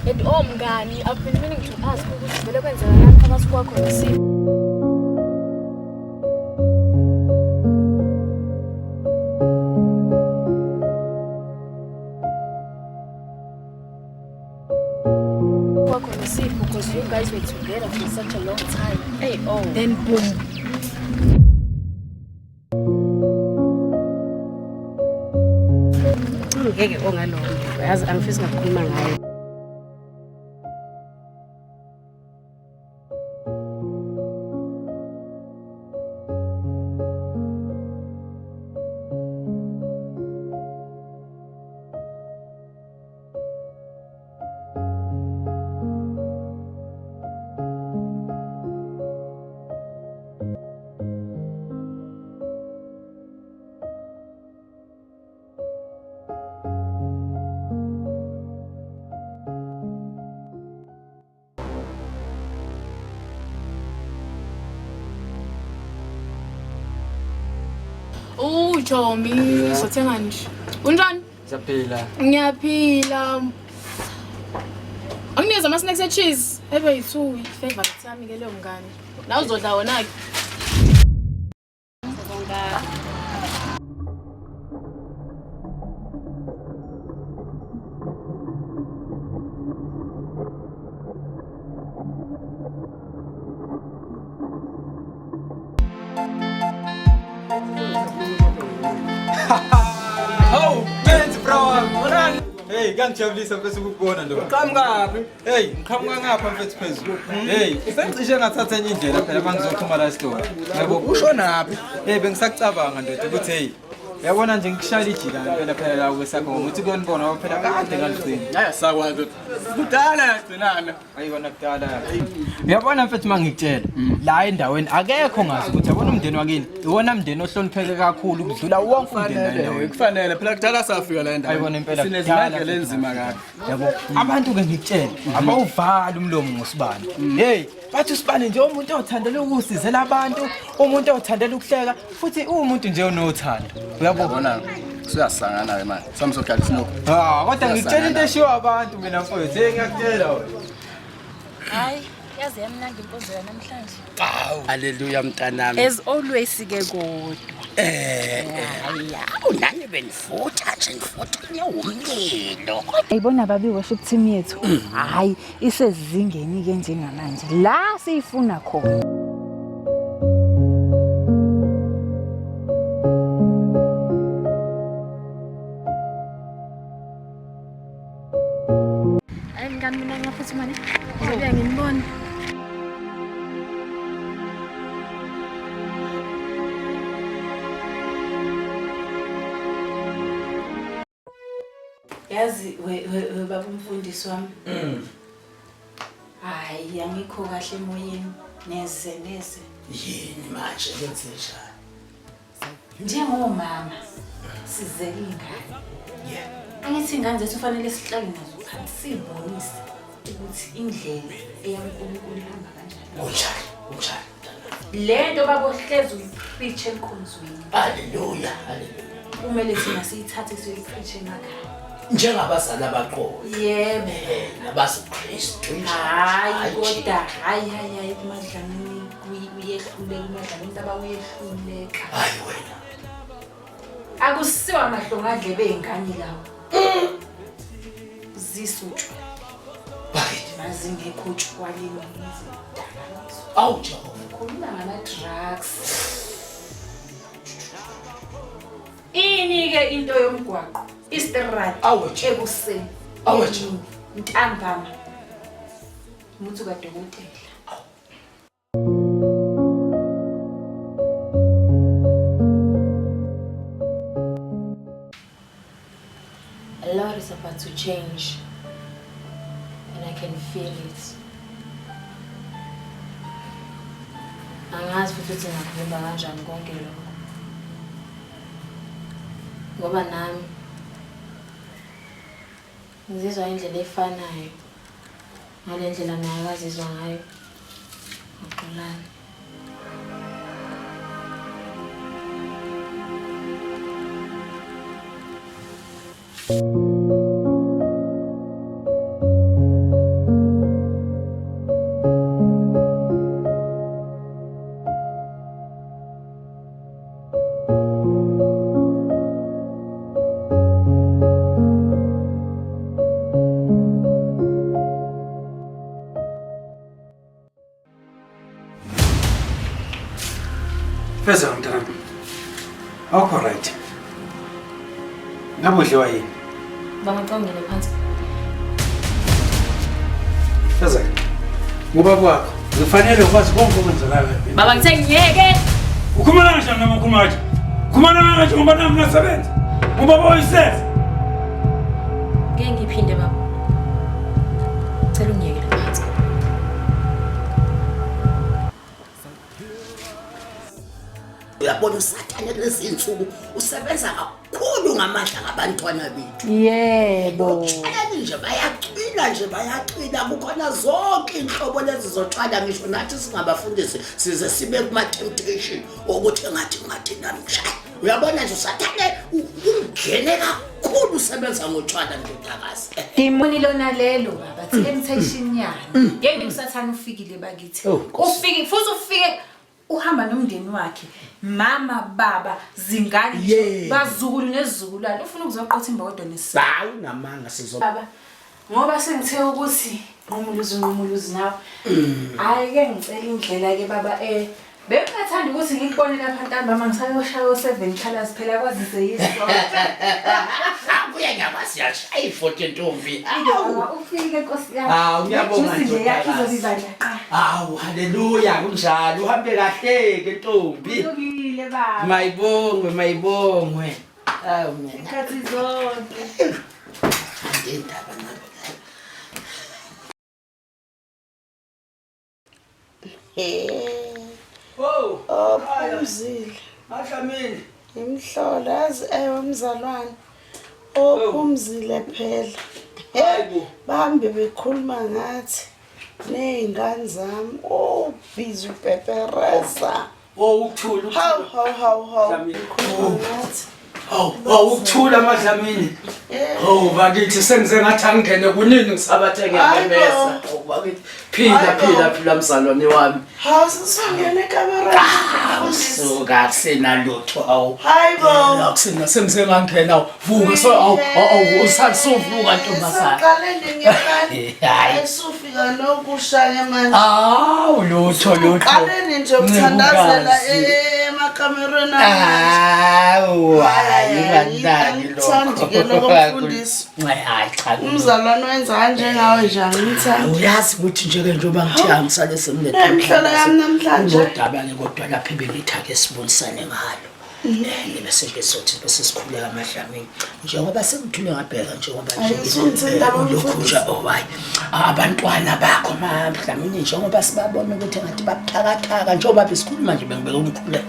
And oh mngani, I've been meaning to ask ukuthi vele kwenzekalani phakathi kwakho noSipho. Kwakho noSipho because you guys were together for such a long time. Hey, oh. Then boom. Ngeke ongalona. Yazi angifisi ngakukhuluma ngayo. Oh, Chomi, sothenga nje. Unjani? Siyaphila. Ngiyaphila. Anginikeza ama-snacks e-cheese. Ebe yi-two, i-favorite yami ke leyo mngani. La uzodla wona-ke. Hawu, menzi bro wami. Unani? Hey, kangijabulisa mfethu ukukubona ndoda. Qhamukaphi? Hey, ngiqhamuka ngapha mfethu phezulu. Hey, sengicishe ngathatha enye indlela phela mangizophuma la esitolo. Yabo, Usho naphi? hey bengisakucabanga ndoda ukuthi hey, yabona nje ngikushayela ijika phela phela la kwesakho ngokuthi kuyonibona ngoba phela kade ngaligcina. Hayi sakwazi. Kudala yagcinana. Ayikona kudala. Uyabona mfethu mangikutshela, la endaweni akekho ngazi ukuthi yabona umndeni wakini, iwona mndeni ohlonipheke kakhulu ukudlula wonke umndeni la endaweni. Kufanele phela kudala safika la endaweni. Ayibona impela Sinezimangele kudala. enzima kabi. Yabo, abantu ke ngikutshela, abawuvali umlomo ngosibani. Hey, bathi usibani nje umuntu othandela ukusizela abantu, umuntu othandela ukuhleka, futhi uwumuntu nje onothando. Uyabo? Yabona siyasangana ke manje. Samsodlala isinoko. Ah, kodwa ngikutshela into eshiwo abantu mina mfowethu. Hey, ngiyakutshela wena. Hayi, yaze yamnandi inkonzo yanamhlanje. Haleluya mntanami. As always ke kodwa. Eh, awu nani benifutha nje nifutha nyawumlilo. Ayibona babi worship team yethu. Hayi, isezingeni ke njengamanje. La siyifuna khona. Hayi mngani mina ngiyaphuthuma ne. Ngizobuya nginibone. Yazi we baba umfundisi wami. Hayi, angikho kahle emoyeni neze neze. Yini manje kwenze njani? Njengomama sizele ingane. Yeah. Angithi ingane zethu fanele sihlale nazo phansi sibonise ukuthi indlela eyaNkulunkulu ihamba kanjani. Kunjani? Kunjani mntanami? Le nto babohlezi uyipreach enkonzweni. Haleluya, haleluya. Kumele thina siyithathe siyoyipreach emakhaya. Njengabazali abaqotho. Yebo. Eh, nabaziKristu njalo. Hayi kodwa hayi hayi hayi kumadlamini uyehluleka umadlamini taba uyehluleka. Hayi wena. Akusiwa amahlongadlebe ey'ngane lawo. Zisutshwa. Bakithi. Mazingekho utshwaleni izidakamizwa. Awu Jehova. Ngikhuluma ngama-drugs. Ini-ke into yomgwaqo? Istrad Awu, Jehova. ekuseni. Awu, emini, Ntambama. Umuthi kadokotela. A lot is about to change. And I can feel it. Angazi futhi ukuthi ngingakuvimba kanjani konke lokho. Ngoba nami ngizizwa indlela efanayo ngale ndlela naye akazizwa ngayo. Ngoxolani. Feza mntanami. Awukho right. Ngabe udliwa yini? Baba ngicela ungene phansi. Feza. Ngoba kwakho ngifanele ukwazi konke okwenzekayo. Baba ngithe ngiyeke. Ukhuluma kanjani noma ukhuluma kanje? Ukhuluma kanje ngoba nami ngasebenza. Ngoba boyiseza. Ngeke ngiphinde baba. Cela ungiyekele phansi. Uyabona uSathane kulezi insuku usebenza kakhulu ngamandla ngabantwana bethu. Yebo. Otshwaleni nje bayacwila nje bayacwila kukhona zonke inhlobo lezi zotshwala ngisho nathi singabafundisi size sibe kuma-temptation okuthi engathi ngathi namshaya. Uyabona nje uSathane ungene kakhulu usebenza ngotshwala ndodakazi. Dimoni lona lelo baba, temptation yani. Yey uSathane ufikile bakithi. Ufike futhi ufike uhamba nomndeni wakhe. Mama, baba, zingane, bazukulu nezizukulwane. Ufuna ukuzoqotha imbokodo nesizwe. Hawu namanga sizo. Baba, ngoba sengithe ukuthi nqumuluzi nqumuluzi nawe. Hayi ke ngicela indlela ke baba bengingathanda ukuthi ngikubone lapha ntambama ngisayoshaya o-7 colors phela kwazise yiso. Kuya ngiyakwazi yashaya ifoto ntombi. Baba, ufike nkosi yami. Hawu, ngiyabonga Ijuice nje yakho ndodakazi. izobiza nje. Hawu, haleluya kunjalo. Uhambe kahle ke ntombi. Kulungile baba. Mayibongwe, mayibongwe. Hawu mina. Ikhathi zonke. Indaba nabo. Oh, Ophumzile. Madlamini. Imhlola yazi ewe mzalwane. Ophumzile phela. Hey, bahambe bekhuluma ngathi ney'ngane zami. Oh, busy upepereza. Oh, ukuthula. Hawu hawu hawu hawu. Dlamini. Bekhuluma ngathi. Oh, oh ukuthula madlamini. Oh, bakithi sengize ngathi angingene kunini ngisabathe ngiyamemeza. Oh, bakithi. Phila phila phila mzalwane wami. Hawu sisongena ekamereni. Suka akusenalutho awu. Hayi bo. Akusena sengize ngangena. Vuka so awu awu usasuvuka ntombazana. Saqale ningekani. Hayi. Ayisufika nokushaya manje. Awu lutho lutho. Qaleni nje ukuthandazela Ncekukazi. emakamerweni amanje. Awu hayi unganaki Angikuthandi ke lokho mfundisi. Hayi cha. Umzalwane wenza kanjengawe nje angimthandi. Uyazi ukuthi nje ke njengoba ngithi angisale Imihlola yami namhlanje. Ngodaba ke kodwa lapha ebengithi ake sibonisane ngalo. Bese ngizothi bese sikhuleka amadlamini. Njengoba sengithule ngabheka njengoba nje Ayisungithinta lokhu nje oh hayi abantwana bakho madlamini njengoba sibabona ukuthi ngathi babuthakathaka njengoba besikhuluma nje bengibeka umkhuleko.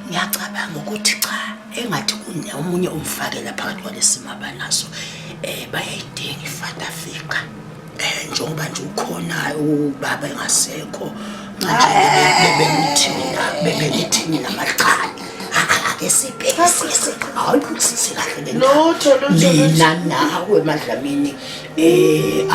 Ngiyacabanga ukuthi cha engathi kune omunye umfakela phakathi kwalesimo abanaso bayayidinga iFatha Africa. Njengoba nje ukhona ubaba engasekho manje bebengithini namaqhala ake sibhekisise hayi kusise kahle le ndaba. Lutho, lutho, lutho. Mina nawe madlamini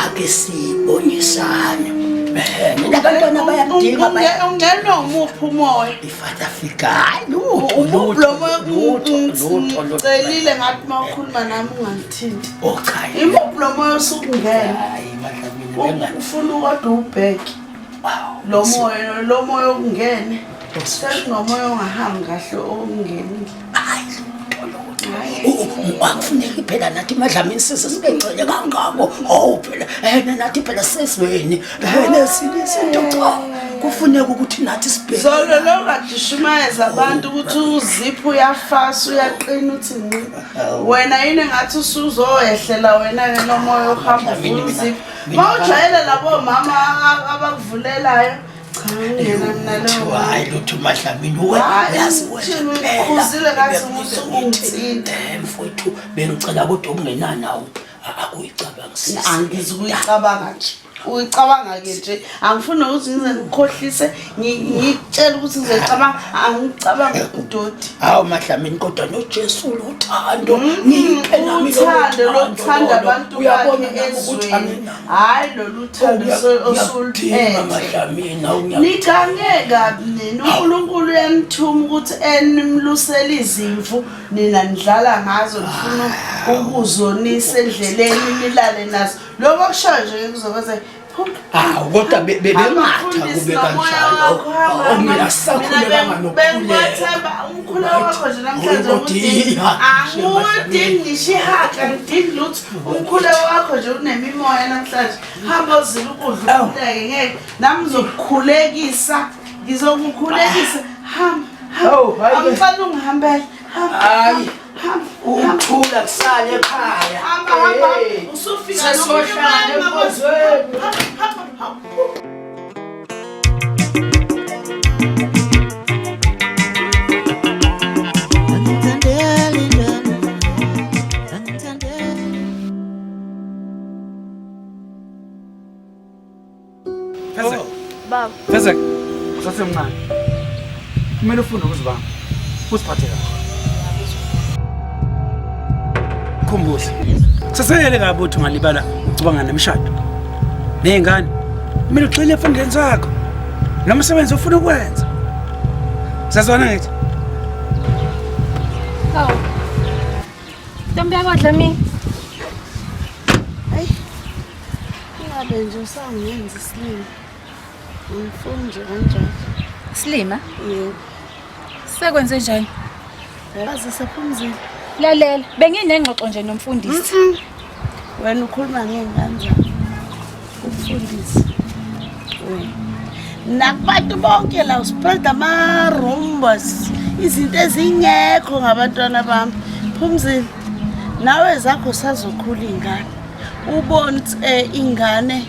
ake sibonisane mina abantwana bayadinga Ungenwa umuphi umoya? iFatha Africa hayi lutho Umuphi lo moya lutho lutho lutho ngicelile ngathi uma ukhuluma nami ungangithinti. Oh cha Imuphi lo moya osukungena? hayi madlamini benga Ufuna kodwa ubheke. Lo moya lo moya okungene. Sekunomoya ongahambi kahle okungenile. Hayi lutho lutho. Akufuneki phela nathi madlamini size sibe ngcele kangako. Hawu phela nathi phela sesizweni. Lesinto cha. Kufuneka ukuthi nathi sibheke. Zolo lo kade ushumayeza abantu ukuthi uziphu uyafasa uyaqina uthi nci. Wena yini engathi usuzoyehlela wena ke lo moya ohamba uvula uziphu. Mawujwayele labo mama abakuvulelayo. Cha ngena mina leyo. Hayi lutho madlamini wena Hayi, uyazi wena ngithini, phela. ukhuzile ngathi Bengithi, usungithinta. Mfowethu bengicela kodwa okungenani awu akuyicabangisisi. Angizukuyicabanga nje. Uyicabanga ke nje. Angifuni ukuthi ngize ngikhohlise ngikutshele ukuthi ngizoyicabanga angicabangi udoti. Hawu madlamini kodwa noJesu uthando ngiphe nami lolo Uthando lokuthanda lolo. abantu Uyabona bakhe nami ukuthi ezweni. angina- Hayi lolu thando Ngiyakudinga osuluphethe. madlamini awu ngiya- Nigange kabi nina uNkulunkulu uyanithuma ukuthi enimlusele izimvu nina nidlala ngazo nifuna ukuzonisa endleleni nilale nazo. Lokho okushoyo nje kuzokwenza Hawu kodwa bebengatha kube kanjalo. Oh mina sisakhulekanga nokukhuleka. Bengibathemba umkhuleko wakho nje namhlanje ukuthi angudingi ngisho ihaka ngidingi lutho. Umkhuleko wakho nje unemimoya namhlanje. Hamba uzile ukudla ukhuleke ngeke. Nami ngizokukhulekisa. Ngizokukhulekisa. Hamba. Hamba. Angicela ungihambele. Hamba. Hayi. Ukuthula kusale ekhaya. Hamba hamba. Usufika Sesohlala enkonzweni. Hamba hamba. Fezeka. Baba. Fezeka. Usasemncane. Kumele ufunde ukuzibamba. Uziphathe kahle. Khumbuza. Kusaseyele kabi ukuthi ungalibala ucabanga nemishado. Nezingane. Kumele ugxile efundeni zakho. Nomsebenzi ofuna ukwenza. Sazwana ngithi. Awu. Ntombi yakwaDlamini. Hayi. Ungabe nje usangenza isilima. Angifuni nje kanjalo. Silima? Yebo. Sekwenze njani? Yazi sephumzile. Lalela, benginengxoxo nje nomfundisi. Wena ukhuluma ngey'ngane zakho. Umfundisi. Wena. Nakubantu bonke la uspread ama-rumbos izinto ezingekho ngabantwana bami. Phumzile. Nawe zakho sazokhula iy'ngane. Ubone ukuthi ingane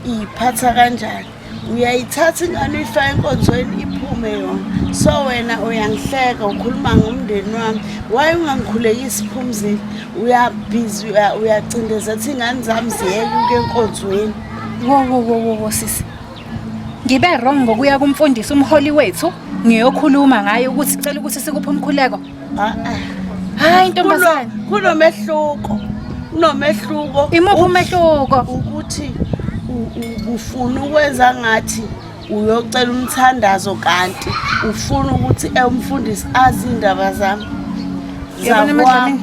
iyiphatha kanjani. Uyayithatha ingane uyifake enkonzweni iphume yona. So wena uyangihleka ukhuluma ngomndeni wami. Why ungangikhulekisi Phumzile? Uyabhizi uyacindezela ukuthi iy'ngane zami ziyeke ukuya enkonzweni. Wo wo wo wo wo sisi. Ngibe wrong ngokuya kumfundisi umholi wethu ngiyokhuluma ngaye ukuthi cela ukuthi sikuphe umkhuleko. Hayi ntombazane. Kunomehluko. Kunomehluko. Imuphi umehluko? Ukuthi ufuna ukwenza ngathi uyocela umthandazo kanti ufuna ukuthi umfundisi azi indaba zami. Yabona MaDlamini.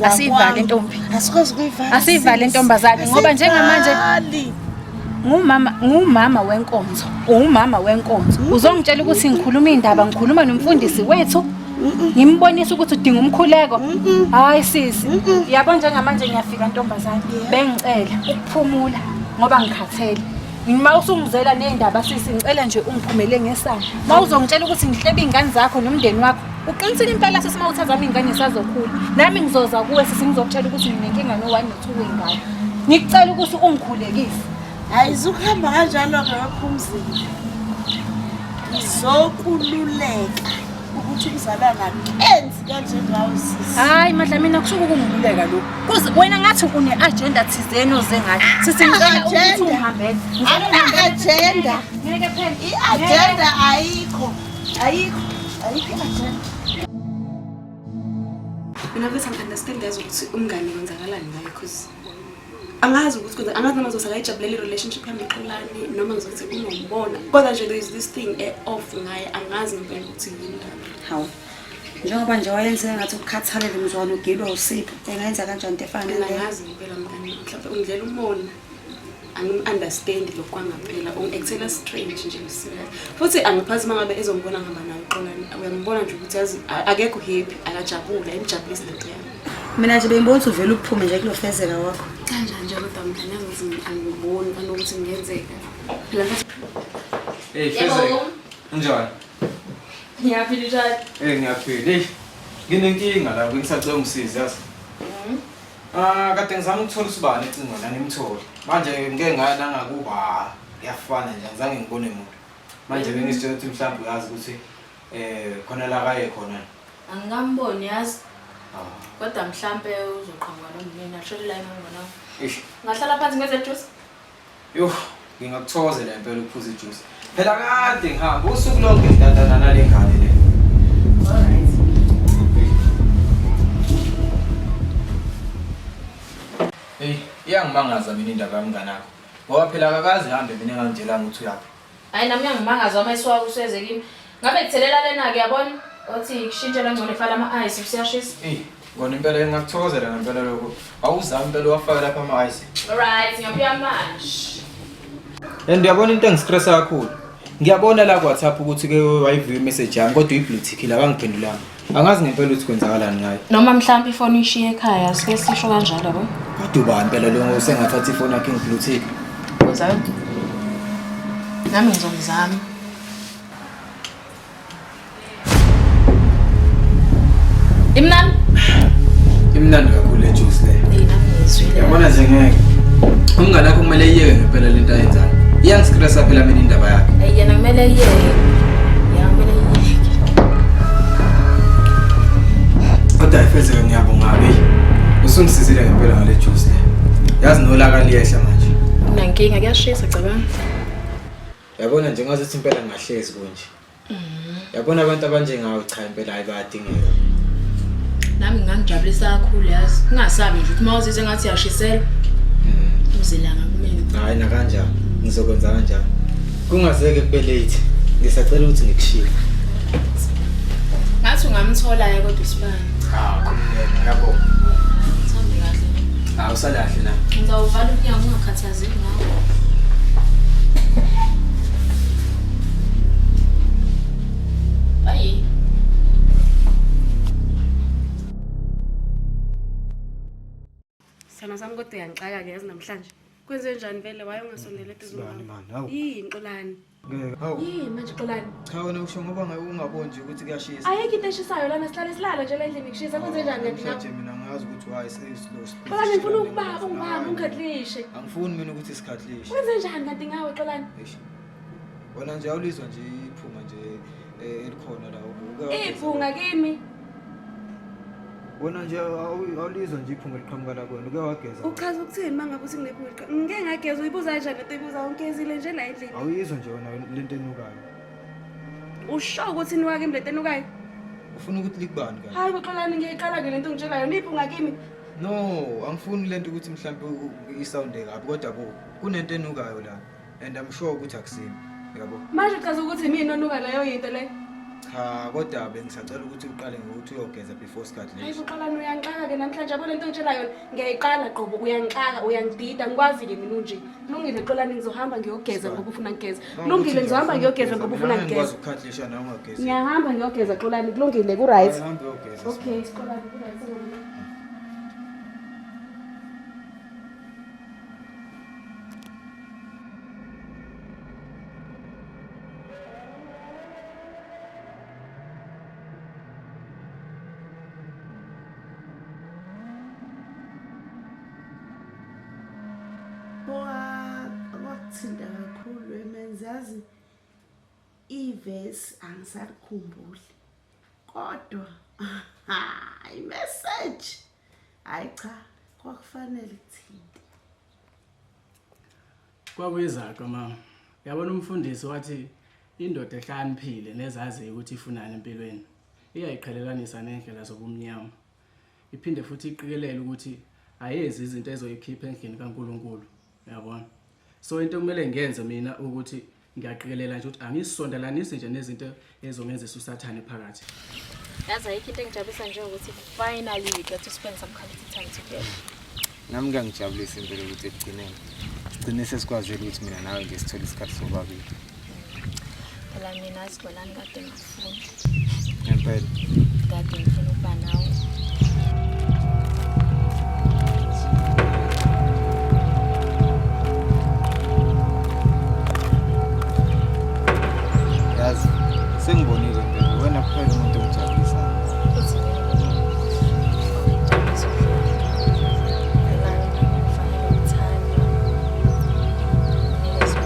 Asiyivale ntombi. Asikwazi ukuyivala. Asiyivale ntombazane ngoba njengamanje ngumama wenkonzo. Ungumama wenkonzo. Uzongitshela ukuthi ngikhuluma indaba ngikhuluma nomfundisi wethu. Ngimbonisa ukuthi udinga umkhuleko. Hayi sisi. Yabo njengamanje ngiyafika ntombazane. Bengicela ukuphumula ngoba ngikhathele. Uma usungizela nendaba sisi ngicela nje ungiphumele ngesandla. Uma uzongitshela ukuthi ngihlebe iy'ngane zakho nomndeni wakho, uqinisile impela sisi uma uthatha zami iy'ngane sazokhula. Nami ngizoza kuwe sisi ngizokutshela ukuthi nginenkinga no-1 no-2 wey'ngane. Ngikucela ukuthi ungikhulekise. Hayi zukuhamba kanjalo-ke waphumzile. Ngizokululeka ukuthi umzalwane akenzi kanjengawe sisi. Hayi MaDlamini akusuke ukungiluleka lokhu. Kuze wena ngathi une-agenda thizeni oze ngayo. Sisi ngicela ukuthi ungihambele. Agenda. Ngeke phela. I-agenda ayikho. Ayikho. Ayikho i-agenda. Mina mfethu angi-understand yazi ukuthi umngane kwenzakalani ngaye cause angazi ukuthi kwenza angazi noma ngizothi akayijabulela i-relationship yami noXolani noma ngizothi unombona kodwa nje there is this thing e-off ngaye angazi ngempela ukuthi yini ndaba. Hawu. Njengoba nje wayenzeka ngathi ukukhathalele mzwana ugilwa usipho engayenza kanjani into efana Mina naleyo? angazi ngempela mngane mhlawumbe ungidlela umona angim-understand lokhu kwangampela ungi-actela strange nje serious futhi angiphathi uma ngabe ezombona ngihamba naye uXolani uyambona nje ukuthi yazi akekho happy akajabule ayimjabulisi lento yami. Mina nje bengibona ukuthi uvele uphume nje kulofezeka wakho. Kanjani nje kodwa mngane yazi ukuthi angiboni kanokuthi kungenzeka. Phela mfethu Hey Fezeka. Unjani? Ngiyaphila njani? Eh ngiyaphila. Hey nginenkinga la ngisacela ungisize yazi. Ah kade ngizama ukuthola usibani ecingweni angimtholi. Manje ngike ngaya nangakuba kuyafana nje angizange ngibone muntu. Manje bengisitshela ukuthi mhlawumbe uyazi ukuthi khona la kaye khona. Angikamboni yazi. Kodwa mhlambe uzoqhamuka nomnini ashole la emangona. Eish. Ngahlala phansi ngenze juice. Yoh, ngingakuthokozela impela ukuphuza ijuice. Phela kade ngihamba usuku lonke ngidadana nale ngane le. Alright. Hey, iyangimangaza mina indaba yomngane wakho. Ngoba phela akakaze hambe mina engangitshelanga ukuthi uyaphi. Hayi nami uyangimangaza uma isiwaka useze kimi. Ngabe kuthelela lena ke yabona? Othi kushintshela ngcono ifala ama-ice usiyashisa. Ey, Kona impela ngingakuthokozela ngempela lokho. Awuzami impela uwafake lapha ama-ice. Alright, ngiyabuya manje. And uyabona into engistressa kakhulu. Ngiyabona la ku-WhatsApp ukuthi ke wayivuya imessage yami kodwa uyi-blue tick-ile akangiphendulanga. Angazi ngempela ukuthi kwenzakalani ngayo. Noma mhlawumbe ifoni uyishiye ekhaya, sike sisho kanjalo yabo. Kodwa ubani impela lo usengathatha ifoni yakhe ngi-blue tick. Uzame. Nami ngizomzama. Imnandi? Imnandi kakhulu le juice le. Ngizwile. Yabona nje ngeke. Umngane wakho kumele iyeke ngempela lento ayenzayo. Iyangistressa phela mina indaba yakhe. Eh, yena kumele iyeke. Ya kumele iyeke. Kodwa ifezeke ngiyabonga be. Usungisizile ngempela ngale juice le. Yazi nolaka liyehla manje. Unankinga kuyashisa cabanga. Yabona nje ngazuthi impela ngingahlezi kunje. Yabona abantu abanjengawe cha impela hayi bayadingeka. Nami ngangijabulisa kakhulu yazi. Ungasabi nje ukuthi uma uzizwe ngathi uyashiselwa. Uzelanga kumina. Hayi nakanjani. Ngizokwenza kanjani. Kungazeke kube late. Ngisacela ukuthi ngikushiye. Ngathi ungamthola ke kodwa usibani. Ah, khululeka ngiyabonga. Uhambe kahle. Ah, usalahle na. Ngizawuvala umnyango ungakhathazeki ngawo. Bye. Sithando sami kodwa uyangixaka-ke yazi namhlanje. Kwenze njani vele waye ungasondela eduze Sibani kwami? mani, hawu. Yini Xolani? Ngeke. Hawu. Yini manje Xolani? Cha wena usho ngoba ngeke ungaboni nje ukuthi kuyashisa. Ayikho into eshisayo lana sihlale silala nje la endlini kushisa kwenze njani kanti Namhlanje nawe? mina ngazi ukuthi why sesilo. Xolani ngifuna ukubaba ungibambe ungikhatlishe. Angifuni mina ukuthi sikhatlishe. Kwenze njani kanti ngawe Xolani? Eish. Wena nje awulizwa nje iphunga nje elikhona la. Uke wageza. Iphunga kimi. Wena nje awulizwa nje iphunga eliqhamuka la kuwena. Uke wageza. Uchaza ukuthini uma ngabe uthi nginephunga? Ngike ngageza uyibuza kanjani lento oyibuza ungigezile nje la endlini. Awuyizwa nje wena lento enukayo. Usho ukuthi inuka kimi lento enukayo? Ufuna ukuthi likubani kanti? Hayi boXolani ngiyayiqala ke lento ongitshela yona iphunga kimi. No, angifuni lento ukuthi mhlawumbe isawunde kabi kodwa bo kunento enukayo la and I'm sure ukuthi akusimi. Yabo. Manje uchaza ukuthi imina onuka leyo yinto leyo. Cha kodwa bengisacela ukuthi uqale ngokuthi uyogeza before isikhathi Hayi lesi. boXolani uyangixaka ke namhlanje yabo lento ongitshela yona ngiyayiqala qobo uyangixaka uyangidida ngikwazi ke mina unje. Kulungile Xolani ngizohamba ngiyogeza ngoba ufuna ngigeze. Kulungile ngizohamba ngiyogeza ngoba ufuna Ngikwazi ngigeze. ukukhatlisha nawe ungagezi. Ngiyahamba ngiyogeza Xolani kulungile ku right. Hamba uyogeza. Okay Xolani ku right. Kwakuthinta kakhulu emenzi yazi ivesi angisalikhumbuli kodwa imessage hayi cha kwakufanele kuthinte. Kwakuyizaga mama. Yabona umfundisi wathi indoda ehlakaniphile nezaziyo ukuthi ifunani empilweni iyayiqhelelanisa nendlela zobumnyama. Iphinde futhi iqikelele ukuthi ayenzi izinto ezoyikhipha endlini kaNkuluNkulu. Uyabona? So into okumele ngiyenze mina ukuthi ngiyaqikelela nje ukuthi angisondelanisi nje nezinto ezongenzisa usathane phakathi. Yazi ayikho into engijabulisa njengokuthi finally we get to spend some quality time together. Nami kuyangijabulisa impela ukuthi ekugcineni sigcine sesikwazile ukuthi mina nawe nje sithole isikhathi sobabili. Phela mina Xolani kade ngikufuna. Ngempela. Kade ngifuna ukuba nawe. Yazi sengibonile impela wena kuphela umuntu ongijabulisayo. Futhi mina ngijabulisa ukudlula. Phela kufanele ngithande. Nginikeze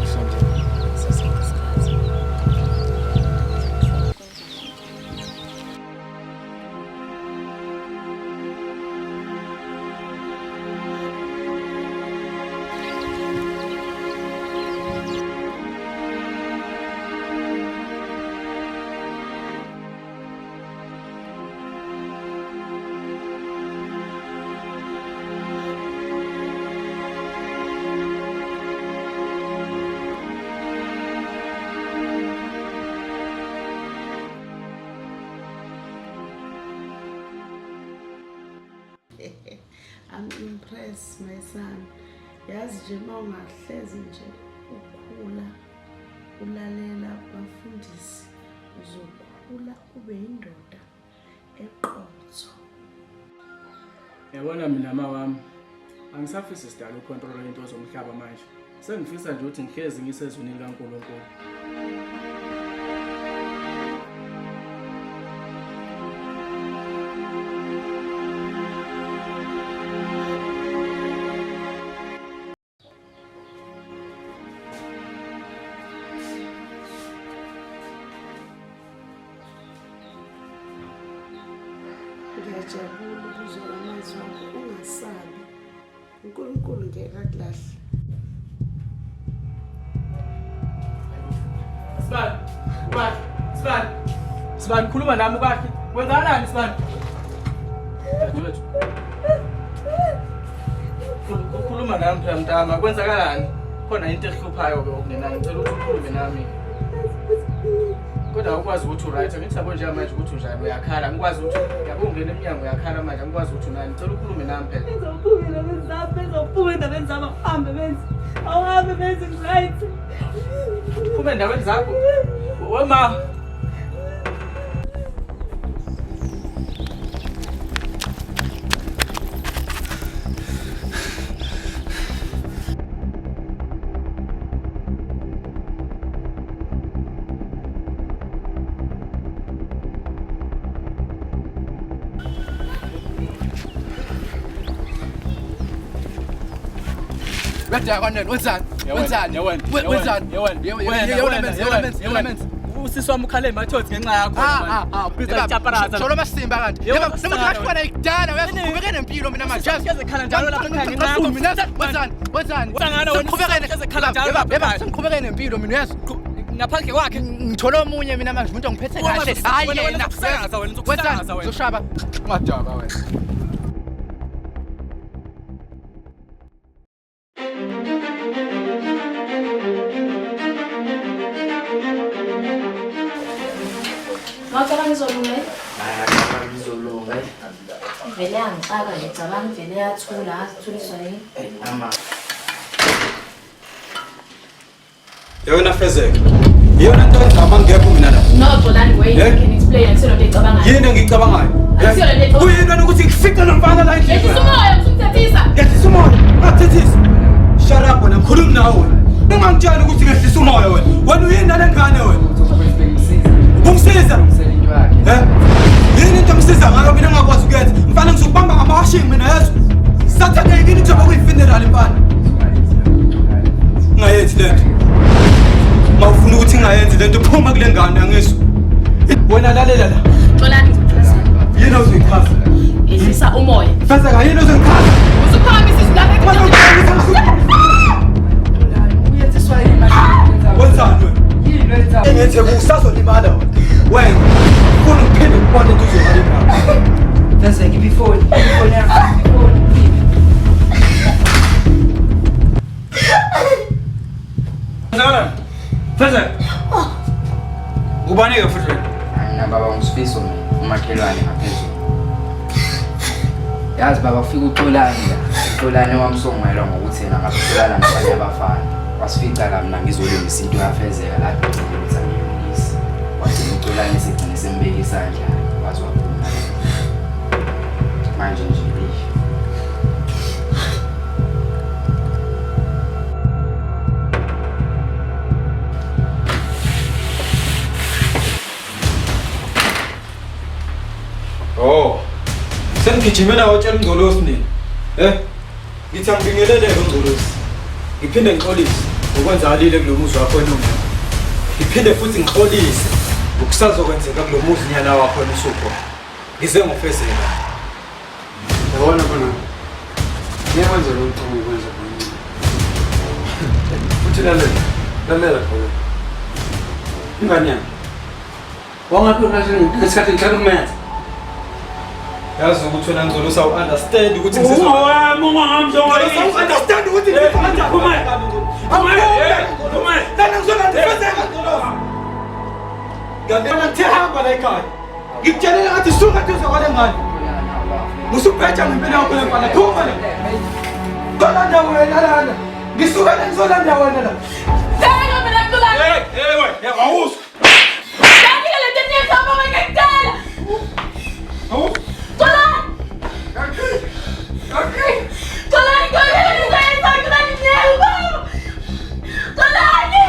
Usho nje. ngaso sonke isikhathi. Yes my son. Yazi nje uma ungahlezi nje ukhula ulalela abafundisi uzokhula ube yindoda eqotho. Yabona mina ma wami angisafisi sidala ucontrol into zomhlaba manje. Sengifisa nje ukuthi ngihlezi ngisezwini likaNkulunkulu. Ngiyajabula ukuzwa amazwi akho ungasabi. uNkulunkulu ngeke akulahle. Sibani, kahle, Sibani. Sibani khuluma nami kahle. Wenzakalani Sibani? Dadewethu. Ukhuluma nami phela mntama, kwenzakalani? Khona into ehluphayo ke okungenani, ngicela ukuthi ukhulume nami. Kodwa awukwazi ukuthi uright, angithi yabo nje manje ukuthi unjani, uyakhala, angikwazi ukuthi yabo ungena emnyango uyakhala manje, angikwazi ukuthi unani. Ngicela ukhulume nami phela. Ngizophuma endabeni zami, ngizophuma endabeni zami, awuhambe benzi. Awuhambe benzi ngi-right. Phuma endaweni zakho. Wema. Wenzani wenzani? Wenzani? Wenzani? Wenzani? Usisi wami ukhale emathotsi ngenxa yakho. Ah, ah. Sholo masimba kanti. Yebo, nomuntu kahlukana ikudala uyaziqhubeke nempilo mina manje. Ekhala njalo lapha ekhaya ngenxa yakho. Mina wenzani? Wenzani? Sangana wena Sengiqhubeke ezekhala njalo lapha Yebo, ekhaya. sengiqhubeke nempilo mina uyazi. Ngaphandle kwakhe Ngithole omunye mina manje umuntu ongiphethe kahle. Hayi yena. Uzokusakaza wena, uzokusakaza wena. Uzoshaba. Ungadaba wena. Ngawucabanga izolunga Ngizolunga. Ivele yangixaka nje cabanga ivele yathula athuliswa yini? Mama. Yona Fezeka. Iyona nto engizama ngekho mina la. No Xolani wait, Eh? you can explain akusiyo lento eyicabangayo. Yini engiyicabangayo? Akusiyo lento eyicabangayo. Kuyini wena ukuthi ngifice lo mfana la endlini? Yehlisa umoya usumthethisa. Ngehlisa umoya, ngathethisa. Shut up wena, ngikhulumi nawe wena. Ungangitsheli ukuthi ngehlisa umoya wena. Wena uyini nale ngane wena? Ungisiza? Eh? Yini into engisiza ngayo mina ngingakwazi ukuyenza? Mfana ngizokubamba ngamawashing mina yezwa. Saturday kini njengoba kuyi-funeral mfana. Ungayenzi lento. Mawufuna ukuthi ngingayenzi lento phuma kule ngane angizwa. Wena lalela la. Xolani ngizokuchaza. Yini ozoyichaza? Yehlisa umoya. Fezeka yini ozoyichaza? Usuphakamisa izwi lakho. Wenzani wena? Engenze kusazolimala wena. Wena ufuna ngiphinde ngikubone eduze kwale ngane. Fezeka iphi ifoni? Ifoni yakho, ifoni. Fezeka. Fezeka. Ubani ke futhi wena? Mina baba ngisifiso mina, umakhelwane ngaphezulu. Yazi baba kufika uXolani la. uXolani wamsongwelwa ngokuthi yena ngabulala nabanye abafana. Wasifica la mina ngizolungisa into yafezeka la ngicela ukuthi angiyilungise. Wagcina uXolani segcine sembeka isandla waze waphuma. Manje nje eish. Oh. Sengigijime nawe otshela uNgcolosi nini? Eh? Ngithi angibingeleleke uNgcolosi. Ngiphinde ngixolise ngokwenzakalile kulo muzi wakho wena ungekho. Ngiphinde futhi ngixolise ngokusazokwenzeka kulo muzi nyana wakho wena usukhona. Ngize ngofezeka. Yabona khona. Ngiyakwenza lo mcamo ukwenza khona. Futhi lalela. Lalela khona. Ingane yami. Wangaphi ngesikhathi ngihlala kumenza. Yazi ukuthi wena Ngcolosi awu-understand ukuthi Ungowami, ungowami njengoba understand ukuthi Phuma. Phuma. Lana ngizolanda Ngcolosi. Ngiyabona ngithe hamba la ekhaya. Ngikutshelele ngathi suka duze kwale ngane. Usubheja ngempela yakho le mfana phuma la. Ngizolanda wena lana. Ngisuka la ngizolanda wena la. Thenga mina Xolani. Hey, hey wena, awuzwa. Ngiyakile lento eniyenza baba ngiyakutshela. Awu. Xolani. Xolani, Xolani, lento eniyenza Xolani ngiyeke baba. Xolani.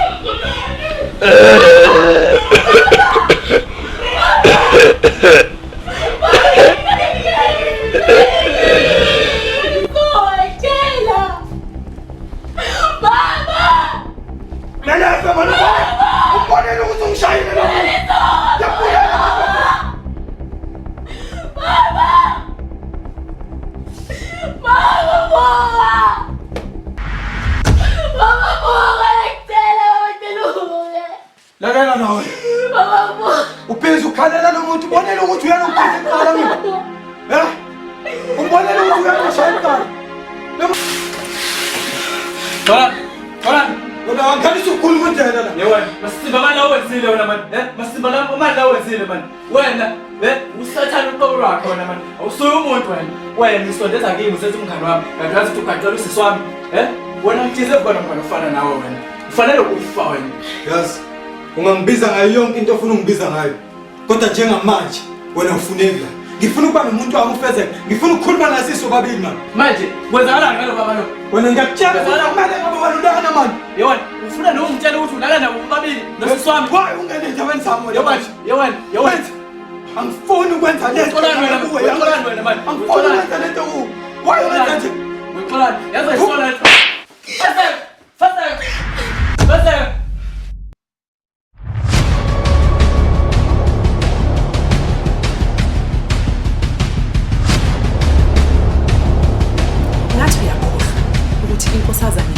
Lalela nawe. Ubhizi ukhalela lo muntu ubonele ukuthi uyena ubhizi kuqala mina. Eh? Umbonele ukuthi uyena ushaya kuqala. Xolani, Xolani. Wena angikhalisi ukukhulu kwendlela la. Ye wena, masimba mani la wenzile wena mani. Eh? Masimba la mani la wenzile mani. Wena, eh usathana uqobo lwakho wena mani. Awusuye umuntu wena. Wena usondeza kimi usenza umngane wami. Kanti wazi ukuthi ugaqela usisi wami. Eh? Wena ngithize kubona mngane ofana nawe wena. Ufanele ukufa wena. Yazi, ungangibiza ngayo yonke into ofuna ungibiza ngayo. Kodwa njengamanje wena ufuneki la. Ngifuna ukuba nomuntu wami uFezeka. Ngifuna ukukhuluma nasiso babili mani. Manje kwenzakalani ngalo baba lo? Wena ngiyakutshela ukuthi kumele ngabe wena ulala mani. Ye wena, ufuna noma ungitshela ukuthi ulala nabo bobabili nosisi wami. Why ungene endaweni zami wena? Ye wena, ye wena, ye wena. Angifuni ukwenza lento. Uxolani wena, kuwe, uxolani wena mani. Angifuni ukwenza lento kuwe. Why ungenza nje? Uxolani, yazi ayisona. Fezeka, Fezeka. Fezeka. Ngathi uyakhohlwa ukuthi inkosazana